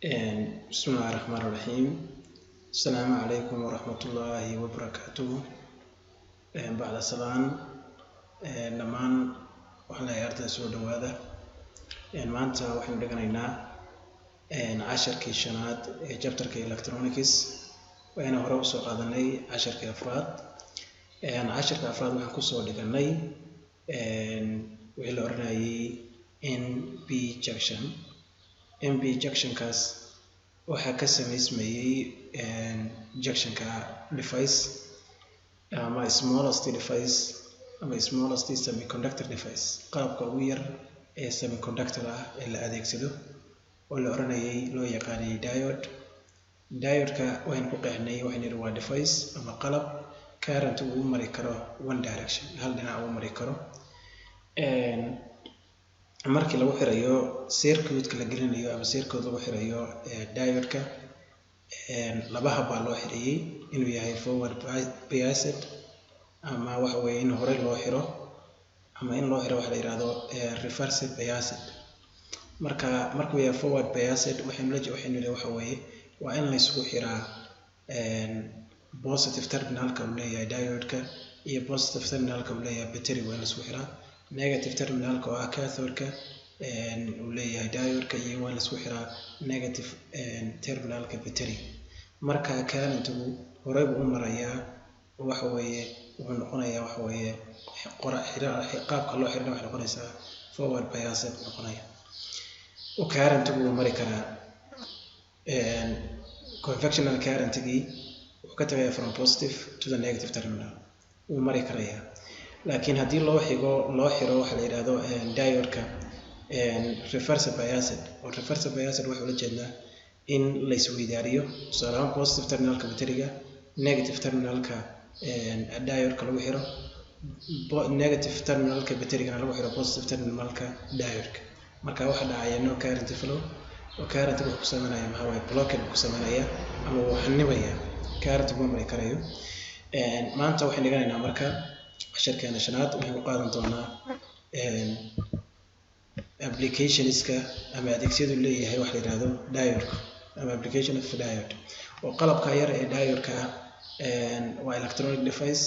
Bismillahi raxmaani raxiim. Asalaamu calaykum waraxmatullaahi wabarakaatuh. Bacda salaan, dhammaan waxaan leeyahay ardayda, soo dhawaada. Maanta waxaynu dhiganaynaa casharkii shanaad ee chapterka electronics. Waxaynu hore usoo qaadanay casharkii afraad. Casharka afraad waxaan kusoo dhiganay wixii la oranayay NP junction. NP junctionkaas waxaa ka samaysmayey junctionka device ama smallest device ama smallest semiconductor device, qalabka ugu yar ee semiconductor ah ee la adeegsado oo la oranayay, loo yaqaanay diode. Diode-ka waxaynu ku qeexnay, waxaynu nidhi waa device ama qalab current uu mari karo one direction, hal dhinac uu mari karo. Markii lagu xirayo circuit-ka la gelinayo ama circuit lagu xirayo diode-ka, laba hab baa loo xirayay: inuu yahay forward biased ama waxa weeye in horey loo xiro, ama in loo xiro waxa la yihahdo reverse biased. Marka markuu yahay forward biased, waxaynu nidhi waxa weeye waa in la isugu xiraa positive terminalka uu leeyahay diode-ka iyo positive terminalka uu leeyahay battery. Waa in la isugu xiraa negative terminalka oo ah cathode-ka uu leeyahay diode-ka iyo waa in la isku xiraa negative terminalka battery. Marka current-gu horey buu u marayaa, waxa weeye wuxuu noqonayaa, waxa weeye qaabka loo xirina waxay noqonaysaa forward biased noqonaya. Current-gu wuu mari karaa, conventional current-gii wuxuu ka tagayaa from positive to the negative terminal, wuu mari karayaa. Laakiin haddii loo xigo, loo xiro waxa la yidhahdo diode-ka reverse biased, oo reverse biased waxaa ula jeednaa in la isweydaariyo, tusaale ahaan positive terminalka batteriga negative terminalka diode-ka lagu xiro, negative terminalka batterigana lagu xiro positive terminalka diode-ka, marka waxaa dhacaya no current flow, oo current wuxuu ku sameynaya maxaa waaye? Blockade buu ku sameynaya ama wuu xanibaya, current kuma mari karayo. Maanta waxaan dhiganaynaa marka casharkeena shanaad, waxaan ku qaadan doonaa applicationska ama adeegyadu leeyahay waxa la yihahdo diode ama application of diode, oo qalabka yar ee diode-ka ah waa electronic device.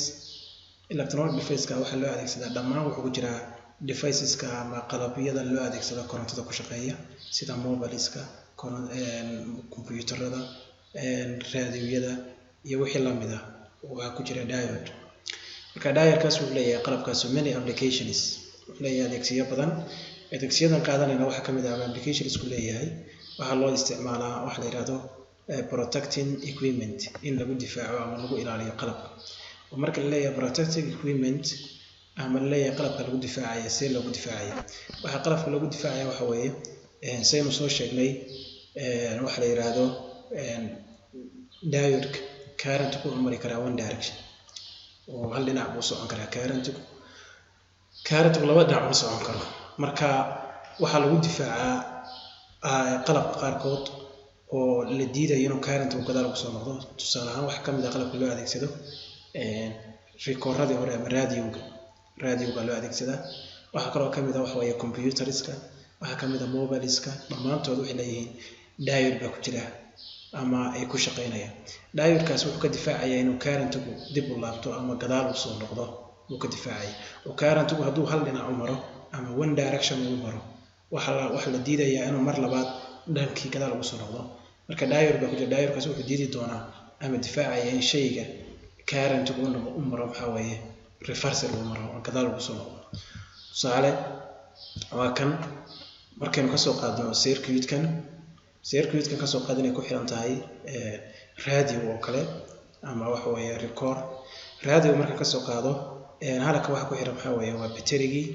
Electronic device-ka waxaa loo adeegsadaa dhammaan, wuxuu ku jiraa deviceska ama qalabyada loo adeegsado korontada ku shaqeeya, sida mobileska, computerada, raadiyada iyo wixii lamid ah. Waxaa ku jira diode. Marka diode-kaas wuxuu leeyahay qalabkaas many applications, wuxuu leeyahay adeegsiyo badan. Adeegsiyadan qaadanayna waxaa kamid ah ama applicationsku leeyahay, waxaa loo isticmaalaa waxa la yihahdo protecting equipment, in lagu difaaco ama lagu ilaaliyo qalabka. Marka la leeyahay protecting equipment ama la leeyahay qalabka lagu difaacaya, see loogu difaacaya? Waxaa qalabka lagu difaacaya waxa weeye, saynu soo sheegnay, waxa la yihahdo diode current ku mari karaa one direction, oo hal dhinac buu socon karaa current-gu. Current-gu laba dhinac ma socon karo. Marka waxaa lagu difaacaa qalabka qaarkood oo la diidayo inuu current-gu gadaal ugu soo noqdo. Tusaale ahaan, waxaa kamid ah qalabka loo adeegsado rikoradii hore ama radioga. Radioga loo adeegsadaa. Waxaa kaloo kamid ah waxa weeye computerska, waxaa kamid ah mobileska. Dhammaantood waxay leeyihiin diode baa ku jira ama ay ku shaqeynayaan. Diode-kaas wuxuu ka difaacayaa inuu current-gu dib u laabto ama gadaal usoo noqdo buu ka difaacaya. Oo current-gu hadduu hal dhinac u maro ama one direction uu maro, waxaa la diidayaa inuu mar labaad dhankii gadaal ugu soo noqdo. Marka diode baa ku jira. Diode-kaas wuxuu diidi doonaa ama difaacaya in shayga current-gu u maro, maxaa weeye, reversal uu maro oo gadaal ugu soo noqdo. Tusaale waa kan, markaynu kasoo qaadno circuit-kan. Circuit-kan kasoo qaad inay ku xiran tahay radio oo kale ama waxa weeye record radio. Marka kasoo qaado, halka waxa ku xiran maxaa weeye? Waa batterigii.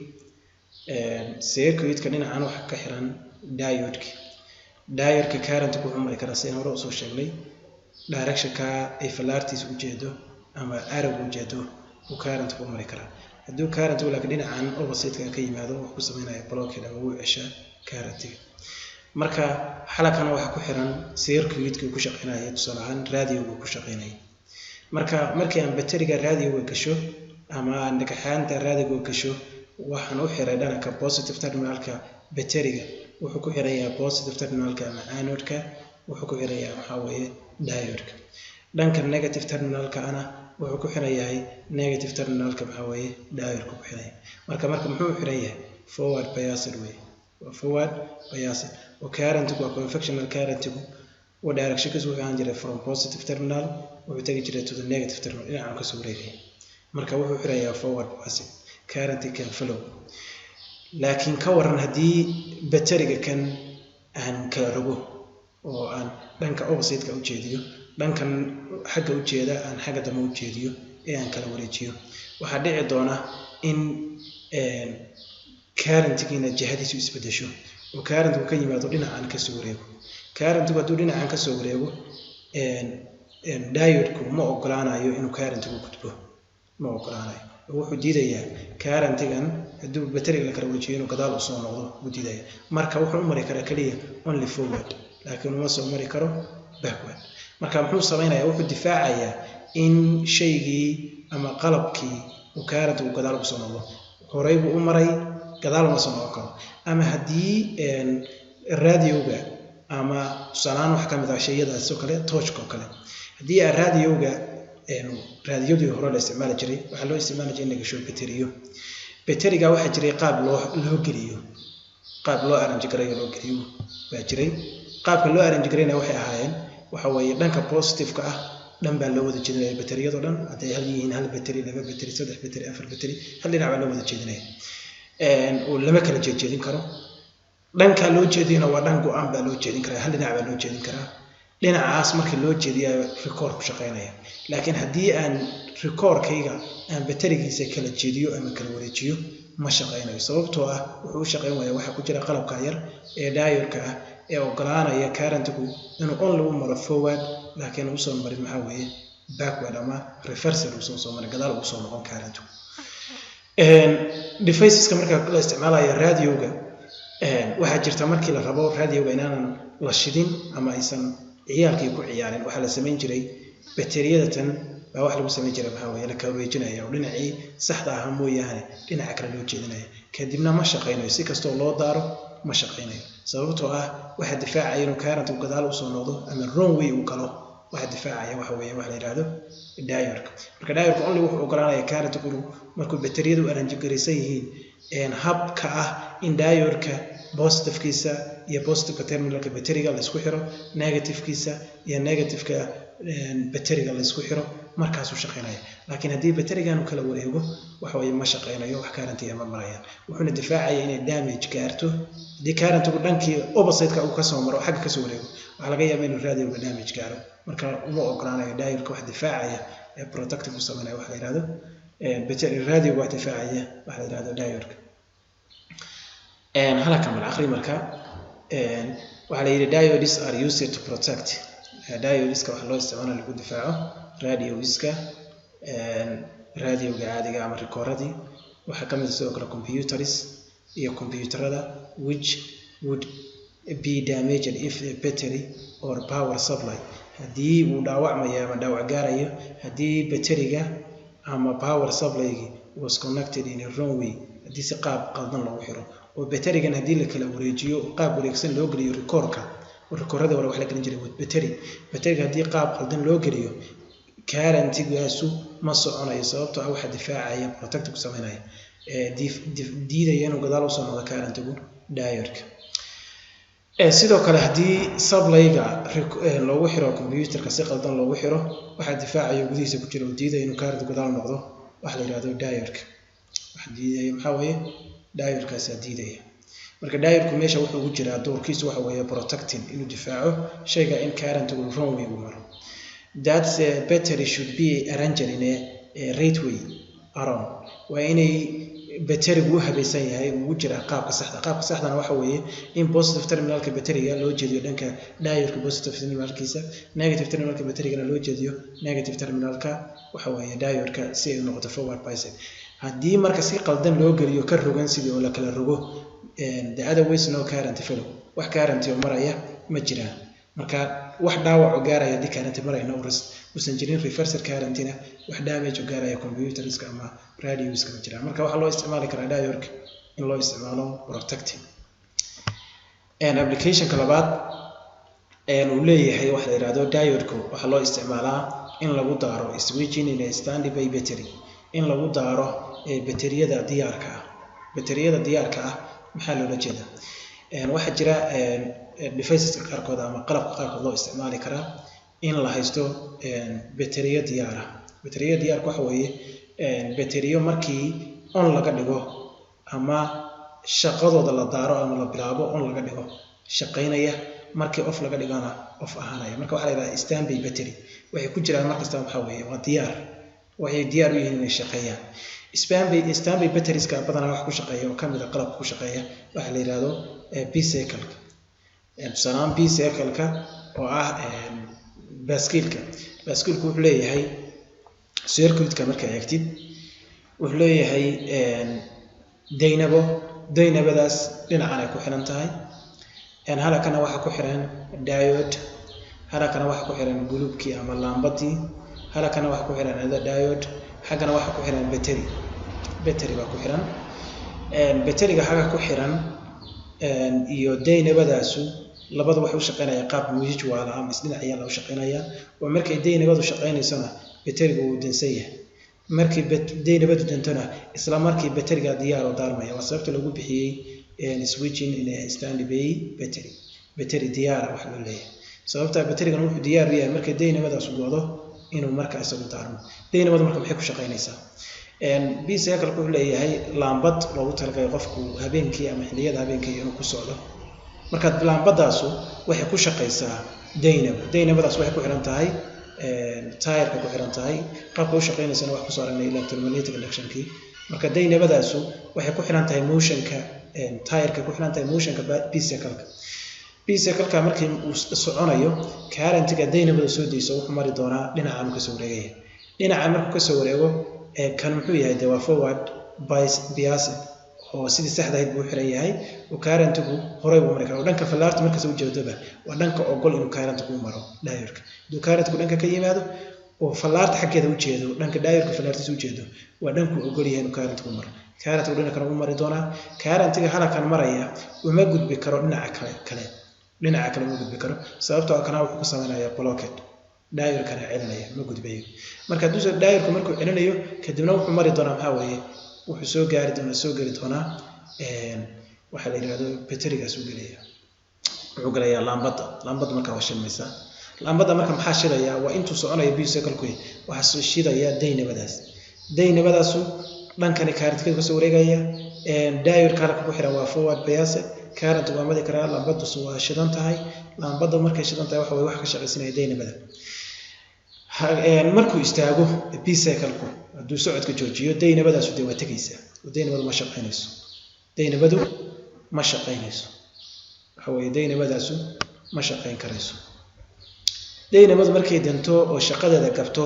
Circuit-ka dhinacan waxa ka xiran diode-ki. Diode-ka current wuxuu mari karaa, sidaan hore usoo sheegnay, directionka ay fallaartiisa ujeedo ama arrow ujeedo uu current ku mari karaa. Hadduu current laakiin dhinacan opposite-ka ka yimaado, wuxuu ku sameynaya blockade ama wuu ceshaa current-iga. Marka xalakana waxaa ku xiran circuit-kii ku shaqeynaya, tusaale ahaan radioga ku shaqeynaya. Marka markii aan batteriga radioga gasho ama aan dhagxaanta radioga gasho, waxaan u xiray dhanka positive terminalka batteriga. Wuxuu ku xiran yahay positive terminalka ama anodka, wuxuu ku xiran yahay, waxaa weeye, diodeka. Dhanka negative terminalka ana wuxuu ku xiran yahay negative terminalka, maxaa weeye, diodeka ku xiran yahay. Marka muxuu u xiran yahay? Forward biased wey, waa forward biased oo currentigu waa conventional. Currentigu oo directionkiisu wuxuu ahaan jiray from positive terminal wuxuu tegi jiray to the negative terminal, dhinacan kasoo wareegaya. Marka wuxuu xiran yahay forward biased, current can flow. Laakiin ka waran haddii bateriga kan aan kala rogo oo aan dhanka opposite-ka u jeediyo, dhankan xagga u jeeda aan xagga dambe u jeediyo ee aan kala wareejiyo? Waxaa dhici doona in currentigiina jihadiisu isbedesho oo currentigu ka yimaado dhinacan kasoo wareego. Currentigu hadduu dhinacan kasoo wareego, diode-ku ma ogolaanayo inuu currentigu gudbo, ma ogolaanayo. Wuxuu diidayaa currentigan hadduu bateriga la kala wareejiyo inuu gadaal usoo noqdo buu diidaya. Marka wuxuu u mari karaa keliya only forward, laakiin uma soo mari karo backward. Marka muxuu samaynayaa? Wuxuu difaacayaa in shaygii ama qalabkii uu currentigu gadaal ugu soo noqdo. Horey buu u maray, gadaal uma soo noqon karo. Ama haddii radioga ama tusaalahaan waxaa ka mid ah shayadaas oo kale tooshka oo kale, haddii aan radioga, raadiyadii hore la isticmaali jiray, waxaa loo isticmaali jiray in la gasho bateriyo. Bateriga waxaa jiray qaab loo geliyo, qaab loo arrange garayo loo geliyo baa jiray. Qaabka loo arrange garaynaya waxay ahaayeen, waxa weeye, dhanka positive-ka ah dhan baa loo wada jeedinaya bateriyado dhan. Hadday hal yihiin, hal bateri, laba bateri, saddex bateri, afar bateri, hal dhinac baa loo wada jeedinaya oo lama kala jeedjeedin karo. Dhanka loo jeediyana waa dhan go-an baa loo jeedin karaa, hal dhinac baa loo jeedin karaa. Dhinacaas markii loo jeediyaa record ku shaqaynaya. Laakiin haddii aan recordkayga aan baterigiisa kala jeediyo ama kala wareejiyo, ma shaqaynayo. Sababtoo ah wuxuu u shaqayn waaya, waxaa ku jira qalabka yar ee diode-ka ah ee ogolaanaya currentigu inuu only u maro forward, laakiin uusan marin, maxaa weeye, backward ama reversal uusan soo marin, gadaal ugu soo noqon currentigu. Deviceska marka la isticmaalayo radioga, waxaa jirta markii la rabo radioga inaanan la shidin ama aysan ciyaalkii ku ciyaarin, waxaa la samayn jiray bateriyada tan baa wax lagu samayn jiray, maxaa weeye, la kala wareejinaya oo dhinacii saxda ahaa mooyaane dhinaca kale loo jeedinaya. Kadibna ma shaqaynayo, si kastoo loo daaro ma shaqaynayo, sababtoo ah waxaa difaacaya inuu current gadaal usoo noqdo ama wrong way uu galo. Waxa difaacaya waxa weeye waxa la yidhaahdo diode. Marka diode only wuxuu ogolaanaya current inuu markuu bateriyadu arrange garaysan yihiin habka ah in diode-ka positive-kiisa iyo positive-ka terminalka bateriga la isku xiro, negative-kiisa iyo negative-ka bateriga la isku xiro, markaasuu shaqaynaya. Laakiin haddii baterigan uu kala wareego, waxa weeye ma shaqaynayo, wax current ma marayaan. Wuxuuna difaacaya inay damage gaarto. Haddii current-gu dhankii opposite-ka uu kasoo maro, xagga kasoo wareego, waxaa laga yaabaa inuu radioga damage gaaro. Marka uma ogolaanayo diode-ka, wax difaacaya ee protective u sameynaya waxa la yidhahdo radioga, wax difaacaya waxa la yidhahdo diode-ka. Halkan bal akhri. Marka waxaa la yidhi diodes are used to protect. Diodeska waxaa loo isticmaala lagu difaaco radioska, radioga caadiga ama rikoradii. Waxaa ka mid ah sidoo kale computers iyo computerada, which would be damaged if the battery or power supply, haddii uu dhaawacmayo ama dhaawac gaarayo haddii bateriga ama power supplygi was connected in a wrong way, haddii si qaab qaldan loogu xiro oo baterigan haddii la kala wareejiyo oo qaab wareegsan loo geliyo rikoorka. Rikoorada hore wax la gelin jiray bateri. Bateriga haddii qaab qaldan loo geliyo, currentigaasu ma soconayo, sababtoo ah waxa difaacaya, protect ku sameynaya, diidaya inuu gadaal usoo noqdo currentigu, diode-ka. Sidoo kale haddii supplyga loogu xiro computerka si qaldan loogu xiro, waxaa difaacaya gudihiisa ku jira oo diidaya inuu current gadaal noqdo waxa la yidhahdo diode-ka. Waxa diidaya maxaa weeye? Diode-kaasaa diidaya. Marka diode-ku meesha wuxuu ugu jiraa doorkiisu waxa weeye protecting, inuu difaaco shayga in current-gu wrong way uu maro. That battery should be arranged in a right way around, waa inay baterigu u habaysan yahay, ugu jiraa qaabka saxda. Qaabka saxdana waxa weeye in positive terminalka bateriga loo jeediyo dhanka diode-ka positive terminalkiisa, negative terminalka baterigana loo jeediyo negative terminalka, waxa weeye, diode-ka, si ay u noqoto forward biased. Haddii marka si qaldan loo geliyo, ka rogan sidii oo la kala rogo, the other ways, no current flow, wax current oo maraya ma jiraan. Marka wax dhaawac oo gaaraya haddii current marayna uusan jirin, reversal currentina, wax damage oo gaaraya computerska ama radioska ma jiraan. Marka waxaa loo isticmaali karaa diode in loo isticmaalo protecting. Applicationka labaad uu leeyahay waxa la yidhahdo diode-ku waxaa loo isticmaalaa in lagu daaro switching in a standby battery, in lagu daaro bateriyada diyaarka ah. Bateriyada diyaarka ah maxaa loola jeedaa? Waxaa jira deviceska qaarkood ama qalabka qaarkood loo isticmaali karaa in la haysto bateriyo diyaar ah. Bateriyo diyaarka waxa weeye bateriyo markii on laga dhigo ama shaqadooda la daaro ama la bilaabo, on laga dhigo shaqaynaya, markii off laga dhigana off ahaanaya. Marka waxaa la yidhahdaa standby battery. Waxay ku jiraan markasta, waxaa weeye waa diyaar, waxay diyaar u yihiin inay shaqeeyaan. Standby batterieska badanaa wax ku shaqeeya oo kamid a qalabka ku shaqeeya waxaa la yidhahdo bicycle-ka. Tusaale ahaan, bicycle-ka oo ah baaskiilka. Baaskiilku wuxuu leeyahay circuitka, markaa eegtid, wuxuu leeyahay daynabo. Daynabadaas dhinacan ay ku xiran tahay. Halakana waxaa ku xiran diode, halakana waxaa ku xiran guluubkii ama laambadii, halakana waxaa ku xiran another diode, xaggana waxaa ku xiran battery. Battery baa ku xiran. Batteriga xagga ku xiran iyo daynabadaasu labada waxay u shaqeynayaan qaab mutual ah ama isdhinacyaan u shaqeynayaan, oo markay daynabadu shaqeynaysona batterigu wuu dansan yahay, markii daynabadu dantona isla markii batteriga diyaar oo daarmaya. Waa sababta lagu bixiyey switching in a standby battery, battery diyaara wax loo leeyahay. Sababta batterigan wuxuu diyaar u yahay markay daynabadaas go'do inuu marka isagu daarmo. Daynabadu marka maxay ku shaqeynaysaa? Bicycle wuxuu leeyahay laambad loogu talagalay qofku habeenkii ama xilliyada habeenkii inuu ku socdo. Marka laambadaasu waxay ku shaqaysaa daynabo. Daynabadaas waxay ku xiran tahay tayarka ku xiran tahay. Qaabka u shaqeynaysana wax kusoo aragnay electromagnetic inductionkii. Marka daynabadaasu waxay ku xiran tahay motionka tayarka, ku xiran tahay motionka bicycle-ka. Bicycle-ka markii uu soconayo, currentiga daynabada soo dayso wuxuu mari doonaa dhinacaanu kasoo wareegaya. Dhinaca markuu kasoo wareego, kan muxuu yahay? De waa forward bias oo sidii saxda ahayd buu u xiran yahay, oo currentigu horay buu mari karaa, oo dhanka fallaarta markasta ujeedoba waa dhanka ogol inuu currentigu u maro diode-ka. Hadduu currentigu dhanka ka yimaado oo fallaarta xaggeeda ujeedo, dhanka diode-ka fallaartiisa ujeedo, waa dhankuu ogol yahay inuu currentigu maro. Currentigu dhinaca kale u mari doonaa. Currentiga halakan maraya uma gudbi karo dhinaca kale, dhinaca kale uma gudbi karo, sababtoo ah kana wuxuu ku samaynayaa blockade, diode-kana celinaya, ma gudbayo. Marka hadduu diode-ku markuu celinayo, kadibna wuxuu mari doonaa, maxaa weeye, wuxuu soo gaari doonaa, soo geli doonaa waxaa la yidhahdo batterigaas uu gelaya, wuxuu gelayaa laambadda. Laambadda markaa waa shilmaysaa. Laambadda marka maxaa shidaya? Waa intuu soconayo bicycle-ku waxaa shidaya daynabadaas. Daynabadaasu dhankani current-keedu kasoo wareegaya. Diode halka ku xiran waa forward bias, current waa mari karaa. Laambaddu waa shidan tahay. Laambadda markay shidan tahay, waxa weye wax ka shaqaysanaya daynabada. Markuu istaago bicycle-ku, hadduu socodka joojiyo, daynabadaasu dee waa tegaysaa oo daynabadu ma shaqaynayso. Daynabadu ma shaqaynayso, waxa weeye daynabadaasu ma shaqayn karayso. Daynabadu markay danto oo shaqadeeda gabto,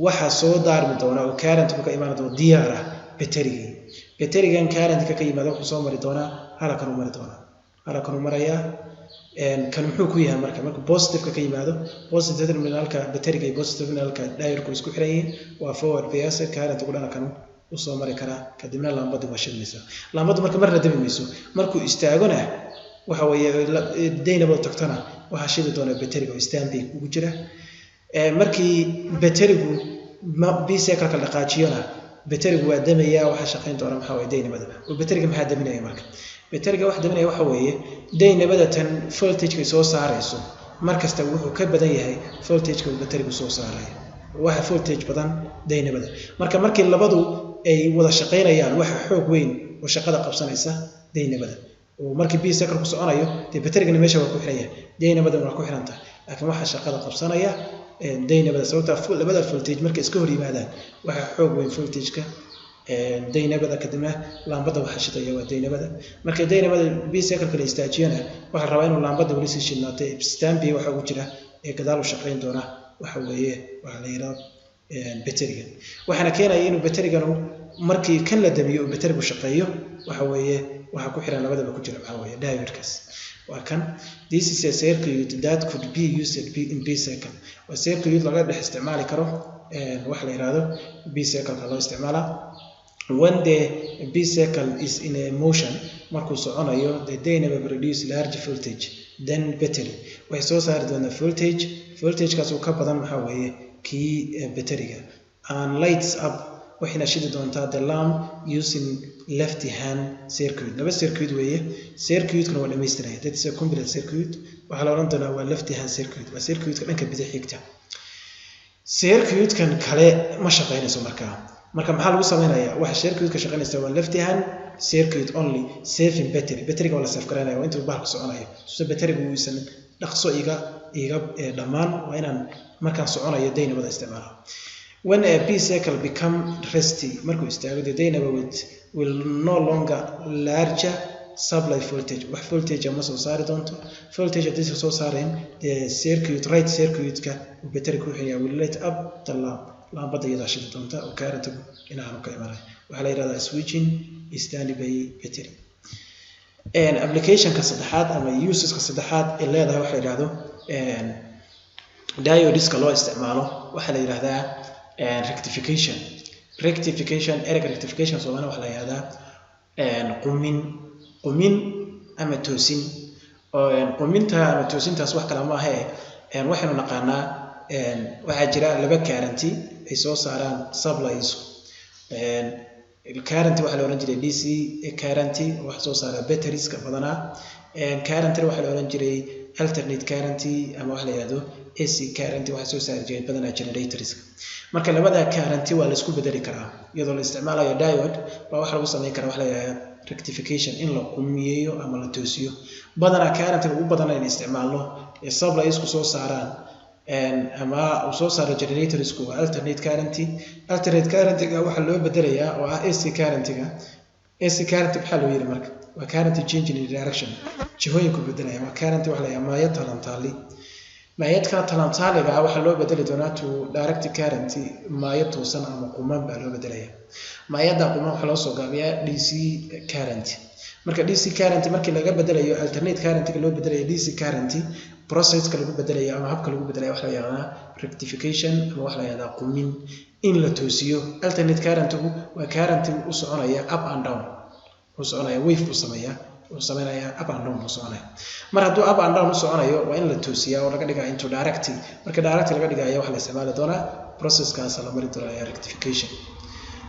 waxaa soo daarmi doona oo current-ku ka imaan doona diyaar ah batterigii. Batterigan current-ka ka yimaada wuxuu soo mari doonaa halakan uu mari doonaa, halakan uu marayaa. Kan muxuu ku yahay? Marka markuu positive-ka ka yimaado, positive terminalka batteriga iyo positive terminalka diode-ku isku xiran yihiin, waa forward bias. Current-ku dhanakan usoo mari karaa, kadibna laambaddu waa shidmaysaa. Laambaddu marka marna dami mayso. Markuu istaagona, waxa weeye daynabadu tagtona, waxaa shidi doona batteriga oo standby ugu jira. Markii batterigu bicycle-ka dhaqaajiyona, batterigu waa damaya. Waxaa shaqayn doona, maxaa waye, daynabada. Oo batteriga maxaa daminaya? Marka batteriga waxa daminaya waxa weeye daynabada tan voltageka soo saarayso markasta wuxuu ka badan yahay voltageka uu batterigu soo saarayo. Waxa voltage badan daynabada. Marka markii labadu ay wada shaqaynayaan, waxa xoog weyn oo shaqada qabsanaysa daynabada. Oo markii bicycle ku soconayo, dee batterigana meesha waa ku xiran yahay, daynabadana waa ku xiran tahay, laakiin waxa shaqada qabsanaya daynabada, sababta labada voltage markay iska hor yimaadaan, waxa xoog weyn voltageka daynabada. Kadibna laambadda waxa shidaya waa daynabada. Markay daynabada bicycle la istaajiyana, waxaa rabaa inuu laambadda weli sii shidnaatay. Standby waxa ugu jira ee gadaal u shaqayn doona waxa weeye waxaa la yidhahdo batteriga. Waxaana keenaya inuu batteriganu markii kan la damiyo uu batterigu shaqeeyo, waxa weeye waxaa ku xiran, labadaba ku jira, waxaa weeye diode-kaas waa kan. This is a circuit that could be used in bicycle. Waa circuit laga dhex isticmaali karo waxa la yidhahdo bicycle-ka loo isticmaalaa. When the bicycle is in a motion, Markuu soconayo, the dynamo produce large voltage than battery. Waxay soo saari doontaa voltage, voltagekaas uu ka badan maxaa weeye kii batteryga, and lights up, waxayna shidi doontaa the lamp using left hand circuit. Laba circuit weeye, circuitkuna waa dhamaystiraya. That is a complete circuit. Waxaa la odhan doonaa waa left hand circuit, waa circuitka dhanka bidix xigta. Circuitkan kale ma shaqaynayso markaa. Marka maxaa lagu sameynayaa? Waxa circuitka shaqaynaysa waa left hand circuit only, saving battery. Batteryga waa la save garaynaya, waa intuu bahalku soconayo, suse batterygu uusan dhaqso iga dhammaan, waa inaan markaan soconayo dynamada isticmaala. When a P cycle become resty, markuu istaago, the dynamo will no longer larger supply voltage. Wax voltage ma soo saari doonto. Voltage haddii soo saareen, the circuit, right circuitka uu battery ku xigaa, will light up the lamp. Laambada iyadaa shidi doonta oo currentigu dhinacan ka imanaya. Waxaa la yidhahdaa switching standby battery. Applicationka saddexaad ama useska saddexaad ee leedahay waxa la yidhahdo diodeska loo isticmaalo waxaa la yidhahdaa rectification. Rectification, ereyga rectification Soomaaliya waxaa la yidhahdaa qumin, qumin ama toosin. Quminta ama toosintaas wax kale maaha e waxaynu naqaanaa waxaa jira laba current ay soo saaraan supplies. Current waxaa la ohan jiray DC current, waxa soo saara batterieska badanaa. Current waxaa la ohan jiray alternate current ama waxa la yihahdo AC current, waxaa soo saari jiray badanaa generatorska. Marka labada current waa la isku bedeli karaa iyadoo la isticmaalayo diode baa waxa lagu sameyn karaa waxa la yihahdo rectification, in la qumiyeeyo ama la toosiyo. Badanaa current ugu badan aynu isticmaalno ee suppliesku soo saaraan ama uu soo saaro generatorsku waa alternate current. Alternate current-ga waxaa loo bedelayaa oo ah AC current-ga. AC current maxaa loo yiri marka? Waa current change in direction, jihooyinku bedelaya. Waa current waxa la yidhaha maayad talantaali. Maayadka talantaaliga ah waxaa loo bedeli doonaa to direct current, maayad toosan ama quman baa loo bedelaya. Maayadda quman waxaa loo soo gaabiyaa DC current. Marka DC current markii laga bedelayo alternate current-ga loo bedelayo DC current, processka lagu bedelayo ama habka lagu bedelayo waxa la yihahdaa rectification ama waxa la yihahdaa qumin, in la toosiyo. Alternate current-gu waa current u soconaya up and down, u soconaya wave buu sameeyaa, uu sameynayaa up and down buu soconaya. Mar hadduu up and down u soconayo, waa in la toosiyaa oo laga dhigaa into direct. Marka direct laga dhigayo, waxaa la isticmaali doonaa processkaas la mari doonaa rectification.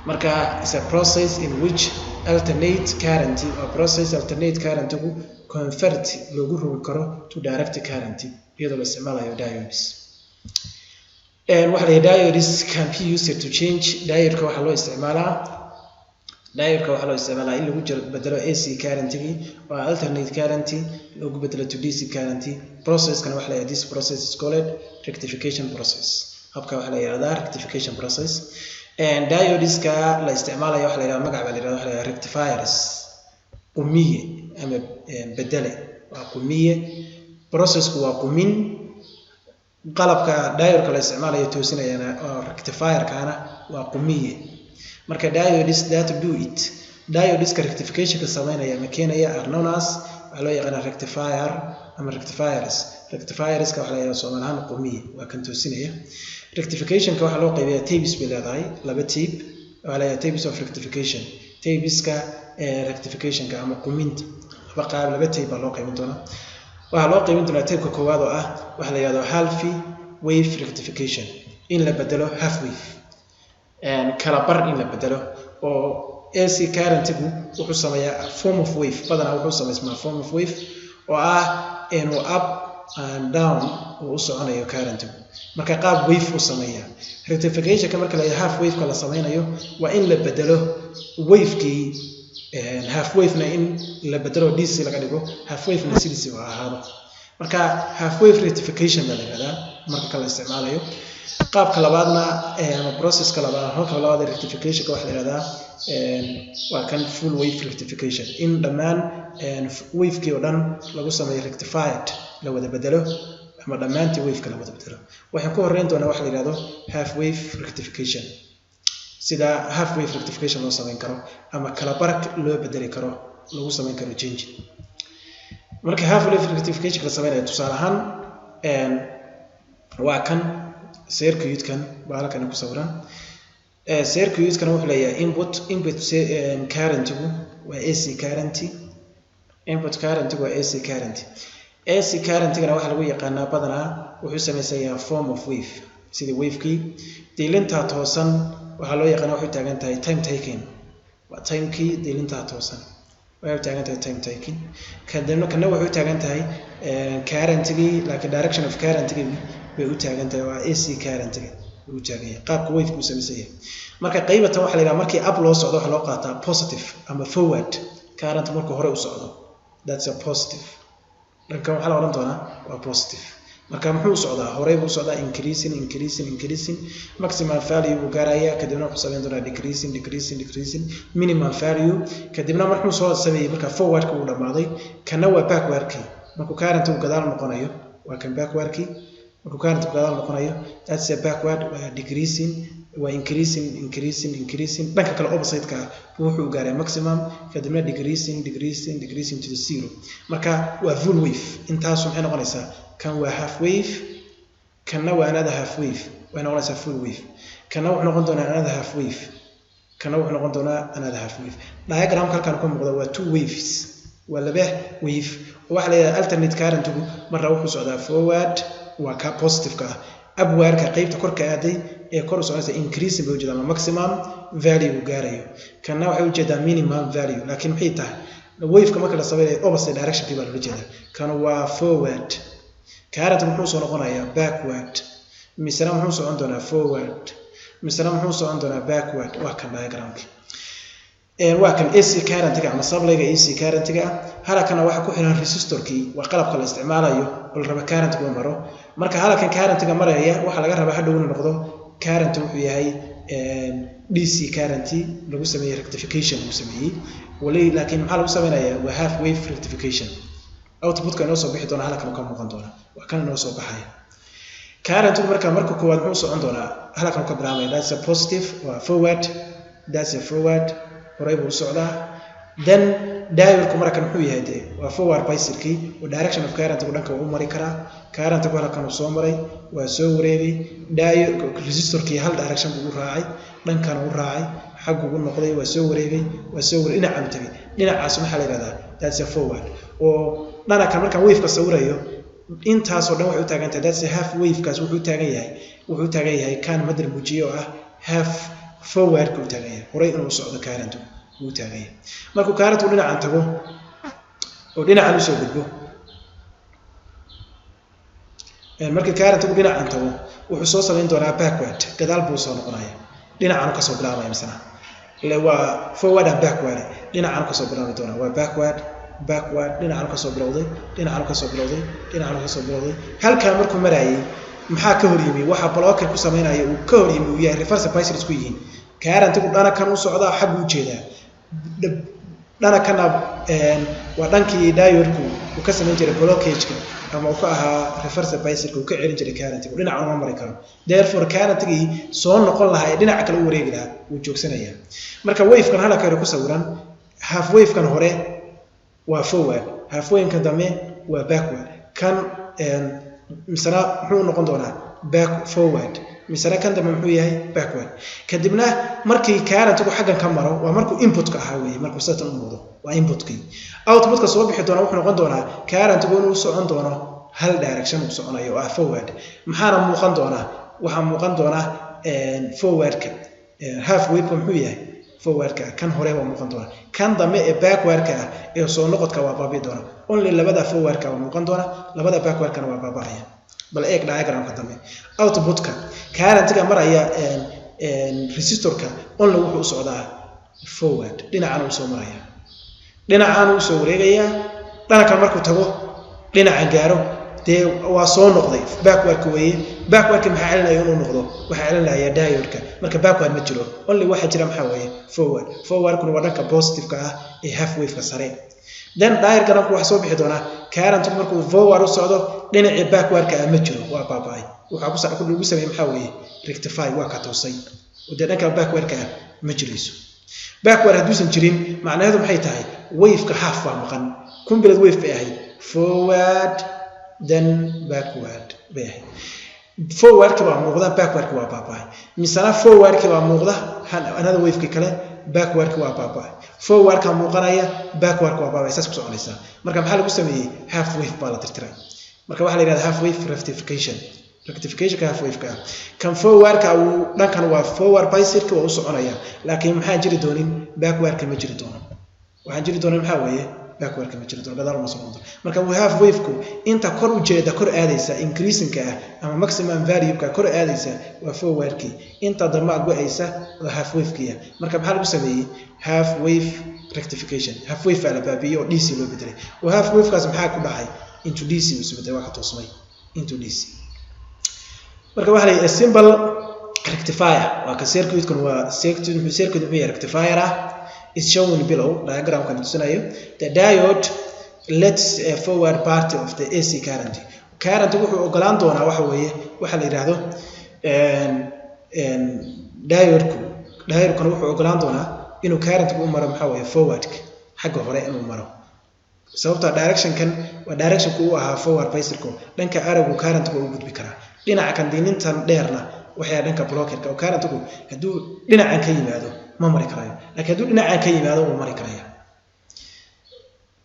Marka is a process in which alternate current, waa process alternate current-gu convert loogu rogi karo to direct current iyadoo la isticmaalayo diodes. Waxa la yidhaha diodes can be used to change. Diode-ka waxaa loo isticmaalaa, diode-ka waxaa loo isticmaalaa in lagu bedelo AC current-gii oo alternate current loogu bedelo to DC current. Processkana waxa la yidhaha, this process is called rectification process. Habka waxaa la yihahdaa rectification process. Diodeska la isticmaalayo waxa la yihahdaa, magac baa la yihahdaa, waxa la yihahdaa rectifiers, qumiye ama bedele, waa qumiye. Processku waa qumin. Qalabka diode-ka la isticmaalayo toosinayana oo rectifierkana waa qumiye. Marka diodes that do it, diodeska rectificationka sameynaya ama keenaya, are known as, waxaa loo yaqaanaa rectifier ama rectifiers. Rectifierska waxaa la yihahdaa Soomaali ahaan qumiye, waa kan toosinaya. Rectificationka waxaa loo qaybiyaa types bay leedahay, laba type waxaa la yihahdaa types of rectification. Typeska rectificationka ama quminta laba qaab, laba type baa loo qaybin doonaa. Waxaa loo qaybin doonaa typeka koowaad oo ah waxa la yihahdo half wave rectification, in la bedelo half wave, kala bar in la bedelo oo AC currentigu wuxuu sameeyaa form of wave. Badanaa wuxuu samaysmaa form of wave oo ah inuu up and down uu u soconayo currentigu. Marka qaab wave u sameeyaa. Rectificationka marka la half waveka la sameynayo waa in la bedelo wavekii, half wavena in la bedelo DC laga dhigo, half wavena sidiisii u ahaado. Marka half wave rectification baa la yihahdaa marka kala isticmaalayo. Qaabka labaadna ama processka labaad, halka labaad ee rectificationka waxaa la yihahdaa waa kan full wave rectification, in dhammaan wavekii oo dhan lagu sameeyo rectified, la wada bedelo ama dhammaantii waveka la wada bedelo. Waxaan ku horreyn doonaa waxa la yihahdo half wave rectification, sida half wave rectification loo sameyn karo ama kala barag loo bedeli karo, lagu sameyn karo change. Marka half wave rectification la sameynayo, tusaale ahaan waa kan circuitkan baa halkan ku sawiran. Circuitkan wuxuu leeyahay input. Input currentigu waa AC current. Input current waa AC current. AC currentigana waxaa lagu yaqaanaa badanaa wuxuu samaysan yahay form of wave, sidii wavekii. Diilintaa toosan waxaa loo yaqaanaa waxay taagan tahay time taking, waa timekii. Diilintaa toosan waxay u taagan tahay time taking. Kadibna kana waxay u taagan tahay currentigii, laakiin direction of currentigii bay u taagan tahay, waa AC currentigii u taagan yahay qaabka waveka u samaysan yahay. Marka qaybatan waxaa la yidhaha markii up loo socdo waxaa loo qaataa positive ama forward current. Markuu hore u socdo, that's a positive. Dhankan waxaa la odhan doonaa waa positive. Marka muxuu u socdaa? Horey buu u socdaa, increasing, increasing, increasing, maximum value buu gaarayaa. Kadibna wuxuu samayn doonaa decreasing, decreasing, decreasing, minimum value. Kadibna markuu soo sameeyey, marka forwardka uu dhamaaday, kana waa backwardkii. Markuu current uu gadaal noqonayo, waa kan backwardkii. Markuu current uu gadaal noqonayo, that's a backward, waa decreasing, waa increasing, increasing, increasing. Dhanka kale, opposite-ka ah, wuxuu gaaray maximum, kadibna decreasing, decreasing, decreasing to the zero. Marka waa full wave. Intaasu maxay noqonaysaa? Kan waa half wave, kanna waa another half wave, waxay noqonaysaa full wave. Kanna wuxuu noqon doonaa another half wave, kanna wuxuu noqon doonaa another half wave. Diagramka halkan ka muuqda waa two waves, waa laba wave. Waxaa la yidhahdaa alternate currentigu marna wuxuu socdaa forward, waa ka positive-ka ah, upwardka, qaybta korka aaday ee kor u soconaysa, increasing bay ujeedaa ama maximum value uu gaarayo. Kanna waxay ujeedaa minimum value, laakiin maxay tahay? Waveka marka la samaynayo opposite directionkii baa loola jeedaa. Kan waa forward current, muxuu soo noqonayaa? Backward. Misena muxuu socon doonaa? Forward. Misena muxuu socon doonaa? Backward. Waa kan diagramki, waa kan AC currentiga ama supplyga AC currentiga ah. Halakana waxaa ku xiran resistorkii, waa qalabka la isticmaalayo oo la raba currentiga uu maro. Marka halakan currentiga maraya waxaa laga rabaa hadhow inuu noqdo current wuxuu yahay DC current lagu sameeyey rectification lagu sameeyey wali, laakiin maxaa lagu sameynayaa? Waa half wave rectification. Outputka inoo soo bixi doona halkan ka muuqan doona, waa kan inoo soo baxaya currentigu. Marka koowaad muxuu socon doonaa? Halkan ka bilaabmaya, that's a positive, waa forward, that's a forward, horay buu u socdaa. Then diodku markan muxuu yahay? Dee waa forward biaskii oo direction of currentigu dhanka uu mari karaa. Currentigu halkan uu soo maray, waa soo wareegay, diode resistorkii hal direction buu u raacay, dhankan u raacay, xaggu u noqday, waa soo wareegay, waa soo wareegay, dhinacaan tagay. Dhinacaas maxaa la yidhahdaa? That's a forward. Oo dhanakan markaan waveka sawirayo, intaasoo dhan waxay u taagan tahay, that's a half wavekaas wuxuu u taagan yahay kan madar muujiye oo ah half forwardka u taagan yahay, horay inuu socdo currentu uu taagan yahay. Markuu currentu dhinacan tago oo dhinacan usoo gudbo, markii currentigu dhinacan tago, wuxuu soo samayn doonaa backward, gadaal buu soo noqonaya, dhinacan kasoo bilaabaya. Misena ile waa forward and backward, dhinacan kasoo bilaabi doonaa, waa backward, backward, dhinacan kasoo bilowday, dhinacan kasoo bilowday, dhinacan kasoo bilowday. Halkan markuu marayay maxaa ka hor yimi? Waxa blocker ku samaynaya uu ka hor yimi uu yahay reverse bias ku yihiin. Currentigu dhana kan u socdaa, xaggu u jeedaa, dhana kana waa dhankii diodku uu ka samayn jiray blockage-ka ama uu ka ahaa reverse bias-ka, uu ka celin jiray currentigu, dhinaca uma mari karo. Therefore currentigii soo noqon lahaa ee dhinaca kale u wareegi lahaa wuu joogsanayaa. Marka wavekan halka hore ku sawiran, half wavekan hore waa forward, half wavekan dambe waa backward. Kan misena muxuu noqon doonaa? Back forward. Misena kan dambe muxuu yahay? Backward. Kadibna markii currentigu xaggan ka maro, waa markuu inputka ahaa weeye, markuu sidatan u muuqdo waa inputkii. Outputka soo bixi doona wuxuu noqon doonaa currentigu inuu socon doono hal direction uu soconayo oo ah forward. Maxaana muuqan doonaa? Waxaa muuqan doonaa forwardka, half waveka muxuu yahay? Forwardka kan hore waa muuqan doona. Kan dambe ee backwardka ah ee soo noqodka waa baabi'i doona. Only labada forwardka waa muuqan doona, labada backwardkana waa baaba'aya. Bal eeg diagramka dambe, outputka currentiga maraya resistorka only wuxuu u socdaa forward, dhinacan uu soo maraya, dhinacaan uu soo wareegayaa. Dhanakan markuu tago, dhinacan gaaro, dee waa soo noqday, backwardka weeye. Backwardka maxaa celinaya inuu noqdo? Waxaa celinaya diodka. Marka backward ma jiro, only waxaa jira maxaa weeye? Forward. Forwardkuna waa dhanka positive-ka ah ee half wave-ka sare. Then diagramku waxaa soo bixi doonaa current markuu forward u socdo, dhinacii backwardka ah ma jiro, waa baaba'ay. Waxaa ku lagu sameeyey maxaa weeye? Rectify, waa ka toosay oo dee dhanka backwardka ah ma jirayso. Backward hadduusan jirin, macnaheedu maxay tahay? Waveka half baa maqan. Complete wave bay ahayd, forward then backward bay ahayd. Forwardki baa muuqda, backwardki waa baaba'ay. Misena forwardki baa muuqda, another waveki kale Backwardka waa baaba'ay, forwardka muuqanaya, backwardka waa baaba'ay. Saas ku soconaysaa. Marka maxaa lagu sameeyey? Half wave baa la tirtiray. Marka waxaa la yidhahdaa half wave rectification. Rectificationka half wave-ka ah, kan forwardka uu dhankan waa forward biasedka, waa u soconaya, laakiin maxaan jiri doonin? Backwardka ma jiri doono. Waxaan jiri doonin maxaa weeye? Backwardka ma jiri doono, gadaal uma socon doono. Marka half wave-ku inta kor u jeeda, kor aadaysa, increasingka ah ama maximum value-ka kor aadaysa waa forwardkii, inta dambe go-aysa waa half wave-kii. Marka maxaa lagu sameeyey? Half wave rectification. Half wave baa la baabi'iyey oo DC loo bedelay, oo half wave-kaas maxaa ku dhacay? Into DC uu isu bedelay, waa ka toosmay into DC. Marka waxaa la yidhi simple rectifier waa ka circuitkan, waa circuit. Circuit muxuu yahay? Rectifier ah is shown below. Diagramkan tusinayo the diode lets a forward part of the AC current. Current wuxuu ogolaan doonaa waxa weeye waxa la yidhaahdo diode-ku. Diode-kuna wuxuu ogolaan doonaa inuu current-ku u maro, maxaa weeye, forwardka, xagga hore inuu maro, sababta directionkan waa directionku uu ahaa forward biasedku. Dhanka arrowgu current-ku u gudbi karaa. Dhinaca kan diinintan dheerna waxay dhanka blockerka, oo current-ku hadduu dhinacan ka yimaado ma mari karayo, laakiin hadduu dhinacan ka yimaado wuu mari karaya.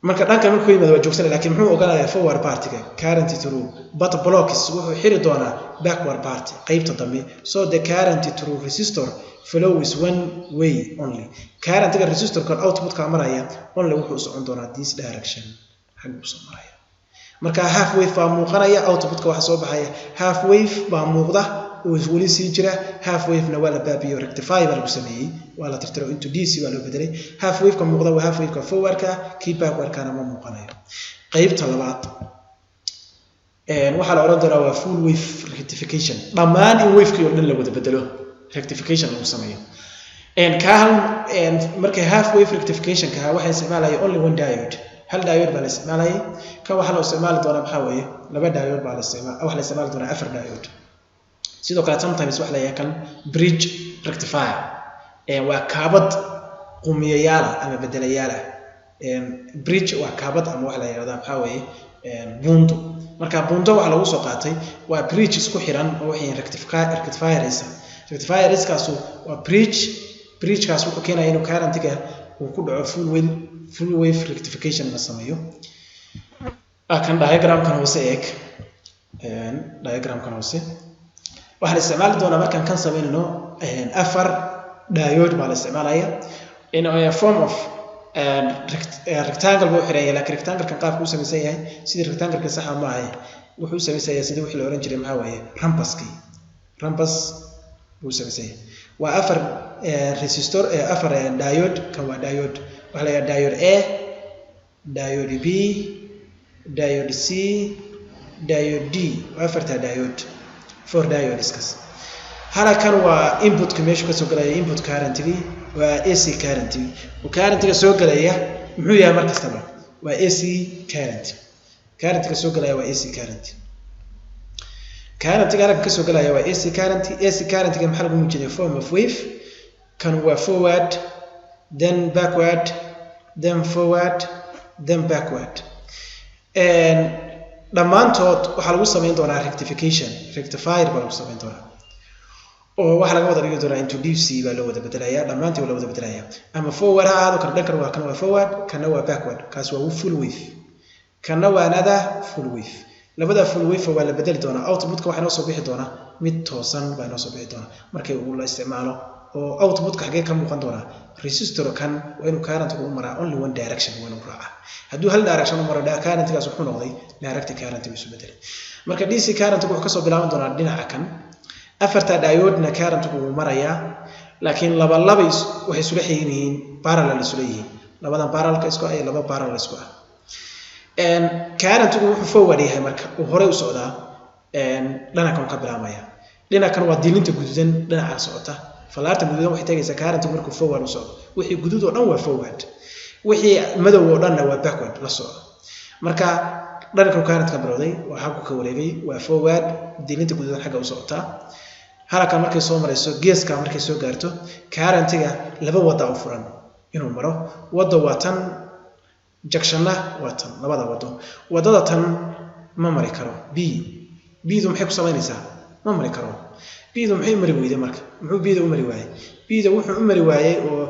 Marka dhankan markuu ka yimaado waa joogsanaya, laakiin muxuu ogolaanayaa? Forward partiga current through, but blocks, wuxuu xiri doonaa backward part, qaybta dambe. So the current through resistor flow is one way only. Current-ga resistorkan output-ka maraya only wuxuu u socon doonaa this direction, xagga usoo maraya. Marka half wave baa muuqanaya outputka, waxa soo baxaya half wave baa muuqda oo weli sii jira. Half wave-na waa la baabiyo, rectify baa lagu sameeyey, waa la tirtiro, into DC baa loo bedelay. Half wave-ka muuqda waa half wave-ka forward-ka, kii backward-kana ma muuqanayo. Qaybta labaad waxaa la odhan doonaa waa full wave rectification, dhammaan in wavekii oo dhan la wada bedelo, rectification lagu sameeyo. Ka hal marka half wave rectification ka waxaa isticmaalaya only one diode, hal diode baa la isticmaalayay. Kan waxaa loo isticmaali doonaa, maxaa weeye, laba diode baa la isticmaal, waxaa la isticmaali doonaa afar diode. Sidoo kale sometimes waxa la yidhaha kan bridge rectifier, waa kaabad qumiyayaal ah ama bedelayaal ah. Bridge waa kaabad ama waxa la yidhahdaa, maxaa weeye, buundo. Marka buundo waxaa lagu soo qaatay waa bridge isku xiran oo waxay rectifiers. Rectifierskaasu waa bridge. Bridgekaas wuxuu keenaya inuu currentiga uu ku dhaco full wave rectification la sameeyo. Kan diagramkan hoose eeg. Diagramkan hoose waxaa la isticmaali doonaa markaan kan sameynayno afar diode baa la isticmaalaya in a form of rectangle buu xiran yahay, laakiin rectangle-kan qaabku u samaysan yahay sidii rectangle-ka saxa ma ahay. Wuxuu u samaysan yahay sidii wixii la oran jiray, maxaa weeye, rhombuskii, rhombus buu u samaysan yahay. Waa afar resistor, afar diode. Kan waa diode, waxaa la yidhaha diode A, diode B, diode C, diode D. Waa afartaa diode, four diodeskas. Halkan waa inputka meeshu kasoo gelaya, input currentigii waa AC currentigii. Currentiga soo gelaya muxuu yahay? Mar kastaba waa AC current. Currentiga soo gelaya waa AC current. Currentiga halkan kasoo gelaya waa AC current. AC currentiga maxaa lagu muujinaya? Form of wave. Kan waa forward, then backward, then forward, then backward. Dhammaantood waxaa lagu samayn doonaa rectification, rectifier baa lagu samayn doonaa, oo waxaa laga wada dhigi doonaa into DC baa loo wada bedelaya. Dhammaantii waa la wada bedelaya, ama forward ha ahaado. Kan dhankan waa, kan waa forward, kana waa backward. Kaas waa full wave, kana waa another full wave. Labada full wave waa la bedeli doonaa. Outputka waxaa inoo soo bixi doonaa mid toosan baa inoo soo bixi doonaa markay uu la isticmaalo. Oo outputka xagee ka muuqan doonaa? Resistor kan waa inuu current-ku u maraa only one direction, waa inuu raacaa. Hadduu hal direction u maro, current-gaas wuxuu noqday direct current buu isu bedelay. Marka DC current-ku wuxuu kasoo bilaaban doonaa dhinaca kan. Afarta diode-na current-ku wuu marayaa, laakiin laba laba waxay isula xigan yihiin, parallel isula yihiin. Labadan parallelka isku ah iyo laba parallel isku ah. Current-ku wuxuu forward yahay marka uu horey u socdaa, dhinacan ka bilaabmaya. Dhinacan waa dilinta guduudan, dhinaca socota fallaarta guduudan waxay tagaysaa current-ku markuu forward u socdo. Wixii guduud oo dhan waa forward, wixii madow oo dhanna waa backward la socdo. Marka dhankan current ka bilowday waa xaggu ka wareegay, waa forward, dilinta guduudan xagga u socotaa. Halkan markay soo marayso, geeska markay soo gaarto, current-iga laba wada u furan inuu maro. Wadda waa tan, junctionna waa tan, labada wado. Wadada tan ma mari karo. B, B-du maxay ku samaynaysaa? Ma mari karo. B-da maxay mari weyday marka? Muxuu B-da u mari waayey? B-da wuxuu u mari waayey oo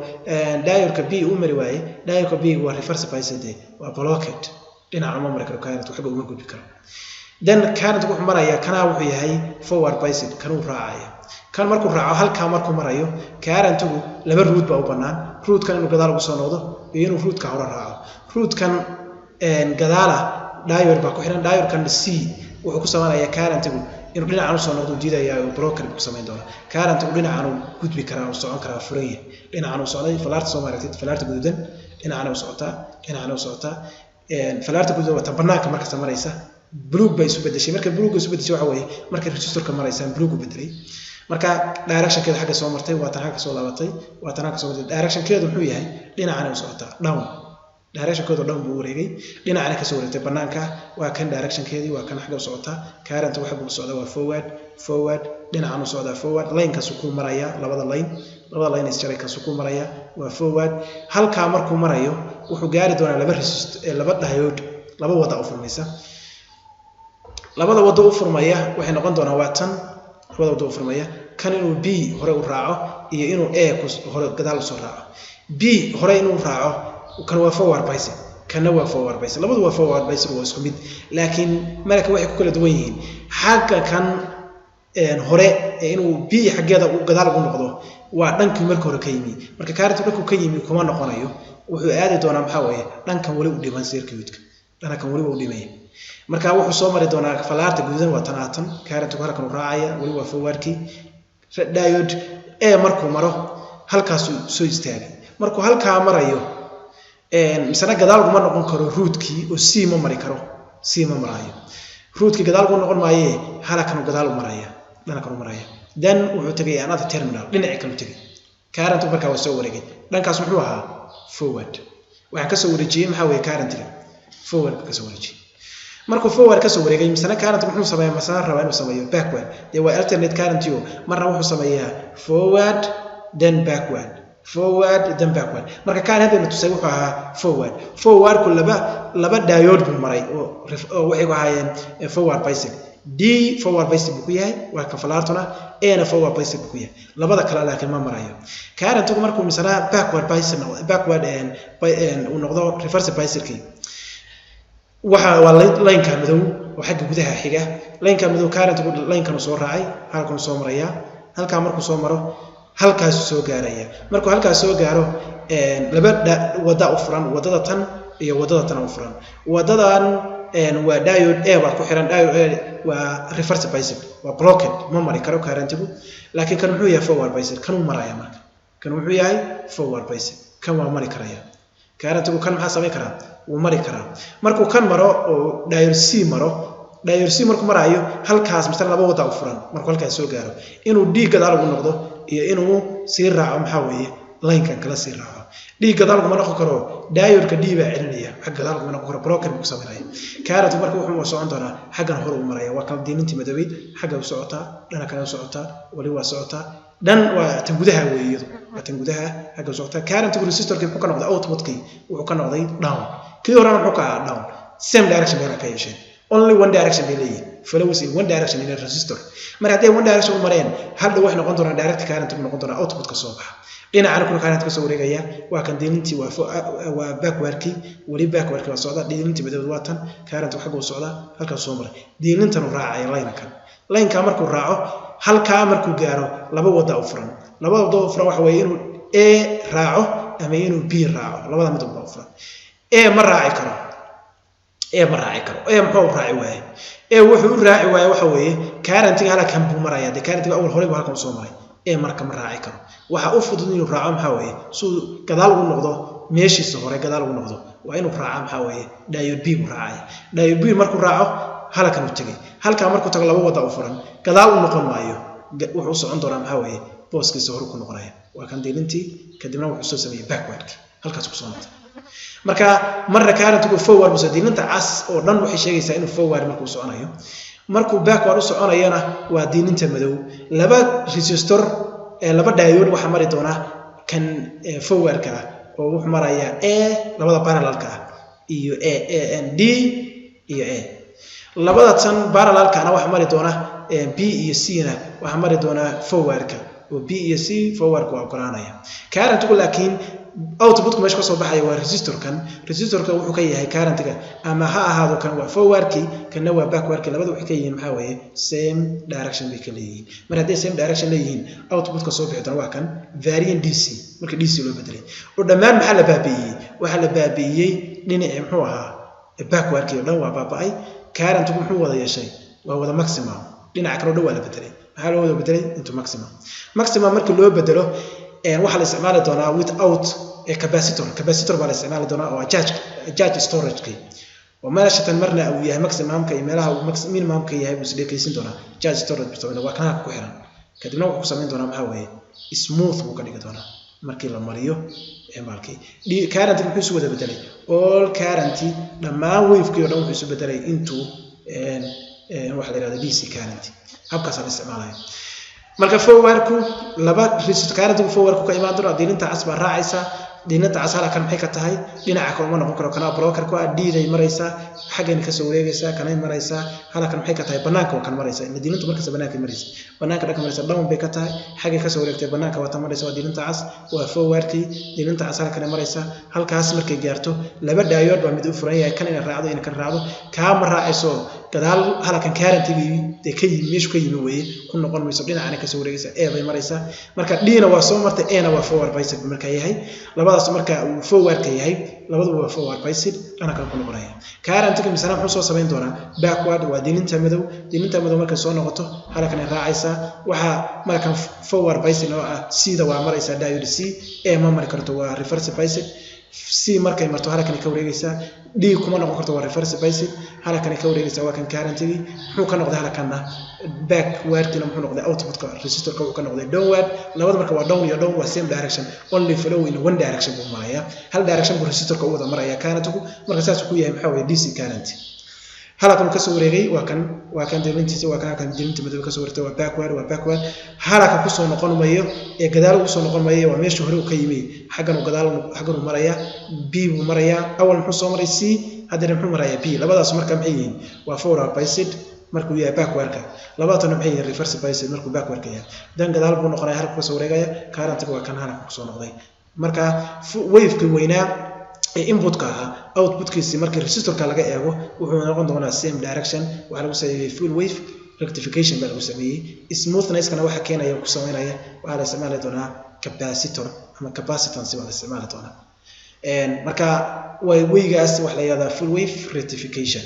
diode-ka B u mari waayey, diode-ka B waa reverse biased, waa blocked, dhinaca uma mari karo current, waxba uma gudbi karo. Then current wuxuu marayaa kanaa, wuxuu yahay forward biased, kanuu raacaya. Kan markuu raaco, halkaa markuu marayo, currentigu laba route baa u bannaan: route-kan inuu gadaal ugu soo noqdo iyo inuu route-ka hore raaco. Route-kan gadaala diode baa ku xiran, diode-kan C wuxuu ku samaynayaa currentigu inuu dhinacan usoo noqdo diidayaa oo blocker ku samayn doona. Currentigu dhinacan uu gudbi karaa, uu socon karaa, furan yahay. Dhinacan uu socday, falaarta soo maaragtid, falaarta guduudan dhinacana u socotaa, dhinacana u socotaa. Falaarta guduudan waa tan banaanka markasta maraysa. Buluug bay isu bedeshay. Marka buluug isu bedeshay waxa weeye markay resistorka maraysaan buluug u bedelay. Marka directionkeeda xagga soo martay, waa tan xagga soo laabatay, waa tan xagga soo martay. Directionkeedu muxuu yahay? Dhinacana u socotaa, down. Directionkeedu down buu wareegay, dhinacana kasoo wareegtay banaanka. Waa kan directionkeedii, waa kan xagga u socotaa. Current waxa buu socdaa waa forward, forward, dhinacan u socdaa, forward. Linekaasu ku maraya, labada line, labada line is jaray, kaasu ku maraya, waa forward. Halkaa markuu marayo wuxuu gaari doonaa laba resist, laba diode, laba wada u furmaysa. Labada wado u furmaya waxay noqon doonaa, waa tan labada wado u furmaya: kan inuu B hore u raaco iyo inuu A hore gadaal usoo raaco. B hore inuu raaco, kan waa forward biased, kana waa forward biased, labadu waa forward biased, waa isku mid. Laakiin marka waxay ku kala duwan yihiin xagga kan hore inuu B xaggeeda uu gadaal ugu noqdo waa dhankii marka hore ka yimi. Marka current dhankuu ka yimi kuma noqonayo, wuxuu aadi doonaa maxaa weeye dhankan weli u dhiman circuitka, dhankan weli u dhimaya. Marka wuxuu soo mari doonaa falaarta guduudan, waa tanaatan. Currentku halkan uu raacaya, weli waa forwardkii. Diode A markuu maro halkaasuu soo istaagay. Markuu halkaa marayo misena gadaal kuma noqon karo route-kii oo C ma mari karo, C ma marayo. Route-kii gadaal ku noqon maayee, halakanu gadaal u maraya, dhanakan u maraya. Then wuxuu tegay another terminal, dhinacii kalu tegay. Current markaa waa soo wareegay, dhankaas muxuu ahaa? Forward. Waxaan kasoo wareejiyey maxaa weeye? Currentiga forward ka kasoo wareejiyey. Markuu forward kasoo wareegay misena current muxuu sameeyaa? Masana rabaa inuu sameeyo backward. Dee waa alternate current yo, marna wuxuu sameeyaa forward, then backward, forward, then backward. Marka kaan haddaynu tusay wuxuu ahaa forward. Forwardku laba diode buu maray oo waxay ku ahaayeen forward biased. D forward biased buu ku yahay, waa ka falaartuna. A-na forward biased buu ku yahay, labada kale laakiin ma marayo. Currentigu markuu misana backward biased noqdo, backward uu noqdo, reverse biasedkii, waxa waa lineka madow oo xagga gudaha xiga. Lineka madow currentigu linekan soo raacay, halkan soo maraya. Halkaa markuu soo maro halkaasuu soo gaaraya. Markuu halkaas soo gaaro laba wada u furan: wadada tan iyo wadada tan u furan. Wadadan waa diode A baa ku xiran. Diode A waa reverse biased, waa blocked, ma mari karo currentigu. Laakiin kan muxuu yahay? Forward biased, kan uu maraya. Marka kan wuxuu yahay forward biased, kan waa mari karaya currentigu. Kan maxaa samayn karaa? Wuu mari karaa. Markuu kan maro oo diode C maro, diode C markuu maraayo halkaas misale laba wada u furan. Markuu halkaas soo gaaro inuu D gadaal ugu noqdo iyo inuu sii raaco maxaa weeye linekan kala sii raaco. D gadaal kuma noqon karo, diode-ka D baa celinaya, xag gadaal kuma noqon karo, blocker buu ku samaynaya. Current marka wuxuu socon doonaa xaggan hore u maraya. Waa kala diinintii madoobeyd, xagga u socotaa, dhana kale u socotaa, wali waa socotaa. Dhan waa tan gudaha weeye, iyadu waa tan gudaha, xagga u socotaa. Currentigu resistorkii muxuu ka noqday? Outputkii wuxuu ka noqday down. Kii horena muxuu ka ahaa? Down. Same direction bay ka yeesheen, only one direction bay leeyihiin, flows in one direction in a resistor. Mar hadday one direction u mareen, hadha waxay noqon doonaa direct current buu noqon doonaa output ka soo baxa. Dhinacana kuna current ka soo wareegaya waa kan diilintii, waa backwardkii, weli backwardkii waa socda. Diilintii madowd waa tan, current xagga u socda, halkaas soo maray, diilintan uu raacaya linekan. Lineka markuu raaco, halkaa markuu gaaro laba wada u furan. Labada wada u furan waxa weeye inuu A raaco ama inuu B raaco, labada mid u furan. A ma raaci karo, A ma raaci karo. A muxuu u raaci waaye? A wuxuu u raaci waaye waxa weeye currentiga halkan buu maraya. Dee currentiga awal horey buu halkan usoo maray. A marka ma raaci karo. Waxa u fudud inuu raaco maxaa weeye suu gadaal ugu noqdo meeshiisa hore, gadaal ugu noqdo, waa inuu raaca maxaa weeye diode B buu raacaya. Diode B markuu raaco halkan uu tegay. Halkaa markuu tago laba wada u furan, gadaal u noqon maayo, wuxuu u socon doonaa maxaa weeye booskiisa hore ku noqonaya. Waa kan diilintii, kadibna wuxuu soo sameeyey backwardki, halkaas ku soo noqday. Marka marna currentigu forward buu, diilinta cas oo dhan waxay sheegaysaa inuu forward markuu soconayo. Markuu backward u soconayana waa diilinta madow. Laba resistor, laba diode waxaa mari doona kan forwardka ah oo wuxuu marayaa A, labada parallelka ah, iyo A D iyo A. Labada tan parallelkana waxaa mari doona B iyo C na waxaa mari doona forwardka, oo B iyo C forwardka waa ogolaanaya currentku, laakiin outputku meesha kasoo baxaya waa resistorkan. Resistorka wuxuu ka yahay currentga, ama ha ahaado kan waa forwardkii, kanna waa backwardkii, labada waxay ka yihiin maxaa weeye? Same direction bay ka leeyihiin. Mar hadday same direction leeyihiin, outputka soo bixi doona waa kan varying DC. Marka DC loo bedelay oo dhammaan maxaa la baabi'iyey? Waxaa la baabi'iyey dhinacii muxuu ahaa? Backwardkii oo dhan waa baaba'ay. Currentgu muxuu wada yeeshay? Waa wada maximum. Dhinaca kale o dhan waa la bedelay. Maxaa loo wada bedelay? Into maximum. Maximum markii loo bedelo, waxaa la isticmaali doonaa without capacitor. Capacitor baa la isticmaali doonaa oo charge storage-kii, oo meesha tan marna uu yahay maximumka iyo meelaha uu minimumka yahay buu isdheekaysin doonaa. Charge storage buu samayn, waa kanaha ku xiran. Kadibna wuxuu ku samayn doonaa maxaa weeye? Smooth buu ka dhigi doonaa markii la mariyo maalkii. Current muxuu isu wada bedelay? All current, dhammaan wavekii oo dhan wuxuu isu bedelay into waxa la yihahda DC current. Habkaasaa la isticmaalaya. Marka forwardku laba currentku forwardku ka imaan doona, diilinta cas baa raacaysa. Diilinta cas halkan maxay ka tahay? Dhinaca kale uma noqon karo, kanaa blocker ku ah. D-day maraysaa, xaggan kasoo wareegaysaa, kanay maraysaa. Halkan maxay ka tahay? Banaanka waa kan maraysa. Ila diilintu markasta banaanka maraysa, banaanka dhanka maraysa, down bay ka tahay. Xaggay kasoo wareegtay, banaanka waa ta maraysa, waa diilinta cas, waa forwardkii. Diilinta cas halkan maraysa. Halkaas markay gaarto, laba diode baa mid u furan yahay, kan inay raacdo, ina kan raacdo. Kaa ma raacayso, gadaal halkan currentigii dee ka yimi, meeshu ka yimi weeye, ku noqon mayso. Dhinacana kasoo wareegaysa, A bay maraysaa. Marka D-na waa soo martay, A-na waa forward biased marka yahay. Labadaas marka uu forwardka yahay, labaduba waa forward biased, dhana kale ku noqonaya. Currentiga misana muxuu soo samayn doonaa? Backward, waa diilinta madow. Diilinta madow markay soo noqoto, halkan ay raacaysaa. Waxaa markan forward biased oo ah C-da waa maraysaa, diode C. A ma mari karto, waa reverse biased. C markay marto, halkan ka wareegaysaa. D kuma noqon karto, waa reverse biased. Halkan ka wareegaysaa, waa kan currentigii. Muxuu ka noqday halkanna? Backwardkina muxuu noqday? Outputka resistorka wuxuu ka noqday downward. Labada marka waa down iyo down, waa same direction, only flow in one direction buu marayaa. Hal direction buu resistorka u wada maraya currentigu. Marka saas ku yahay maxaa weeye? DC current. Halkan uu kasoo wareegay, waa kan diilintiisa, waa kan halkan diilinta madow kasoo wareegtay, waa backward, waa backward. Halaka kusoo noqon mayo ee gadaal ugu soo noqon mayo, waa meeshii hore uu ka yimi. Xaggan uu gadaal, xaggan uu marayaa, B buu marayaa. Awal muxuu soo maray? C. Haddana muxuu marayaa? B. Labadaas marka maxay yihiin? Waa forward biased markuu yahay backwardka. Labadatana maxay yihiin? Reverse biased markuu backwardka yahay. Dan gadaal buu noqonaya, halka kasoo wareegaya. Currentiga waa kan halka kusoo noqday. Marka wavekii weynaa ee inputka ahaa, outputkiisi markii resistorka laga eego, wuxuu noqon doonaa same direction. Waxaa lagu sameeyey full wave rectification baa lagu sameeyey. Smoothness-kana waxa keenaya, ku sameynaya, waxaa la isticmaali doonaa capacitor ama capacitance baa la isticmaali doonaa. Marka way weygaas waxa la yihahdaa full wave rectification.